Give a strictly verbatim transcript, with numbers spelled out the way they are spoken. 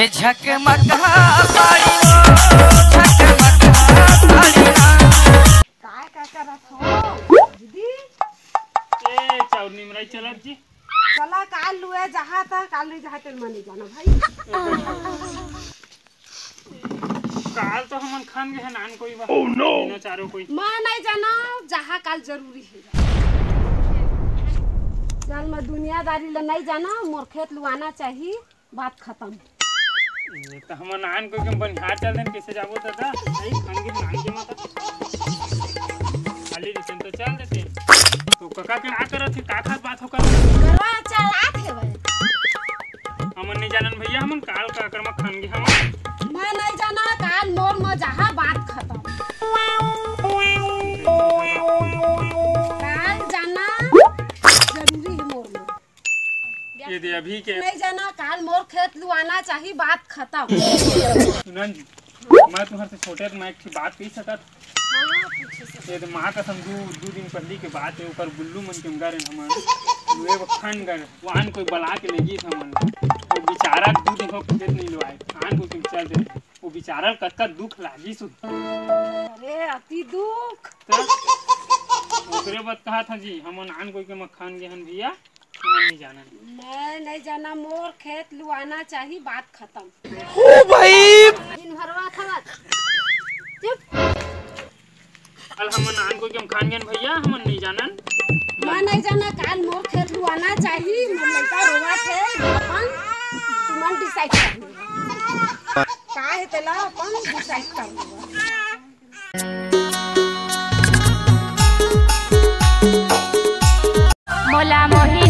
झकमका साड़ी ना, झकमका साड़ी ना। काय का करत हो दीदी? ए, चाउर निमराई चलत जी। चला, काल लुए जहाँ त काल नहीं जहाँ तेल मने जाना भाई। काल तो हमन खान गे हन नान कोई बा। तीनों चारों कोई। मैं नहीं जाना, जहाँ काल जरूरी है। चल, मैं दुनियादारी ले नहीं जाना, मोर खेत लुआना चाहिए, बात खत्म। ये तो हमन नान कोई के बनिहार चल देन, कैसे जाबो दादा? नहीं, खान गे नान के माता। खाली रिसन तो चल देते। तो कका के ना करत है, का खास बात हो कर? करवा चलात है भाई। हमन नहीं जानन भैया, हमन काल का कर्मा खान गे हमन। मैं नहीं जाना, काल मोर म जहाँ बात खत्म। काल जाना जरूरी है मोर म। ये दे अभी के। नहीं जाना, काल मोर खेत लुआना चाहिए, बात खत्म। सुनन जी, मैं तुम्हारे से छोटे तो मैं एक ठे बात कही सकत। हाँ, पूछे से। ये तो माँ कसम दू, दू दिन पहली के बात है, ऊपर गुल्लू मन के हम गे रहेन हमन। वे खान गे, वान कोई बला के ले गई हमन। वो बेचारा दू दिन हो खेत नहीं लुआए, खान को तुम चल दे। वो बेचारा कतका दुख लागी सु। अरे, अति दुख। तो ओकरे बात कहा था जी, हमन नान कोई के मखान गे हन भैया। मैं नहीं जानन। मैं नहीं जाना, मोर खेत लुआना चाहिए, बात खत्म। ओ भाई! दिन भरवा खवा। चुप। काल हमन नान कोई के हम खान गेन भैया, हमन नहीं जानन। मैं नहीं जाना, काल मोर खेत लुआना चाहिए, मोर लड़का रोवा थे, अपन तुमन डिसाइड कर लेवा। का है तेला अपन डिसाइड कर लेवा। मोला मोही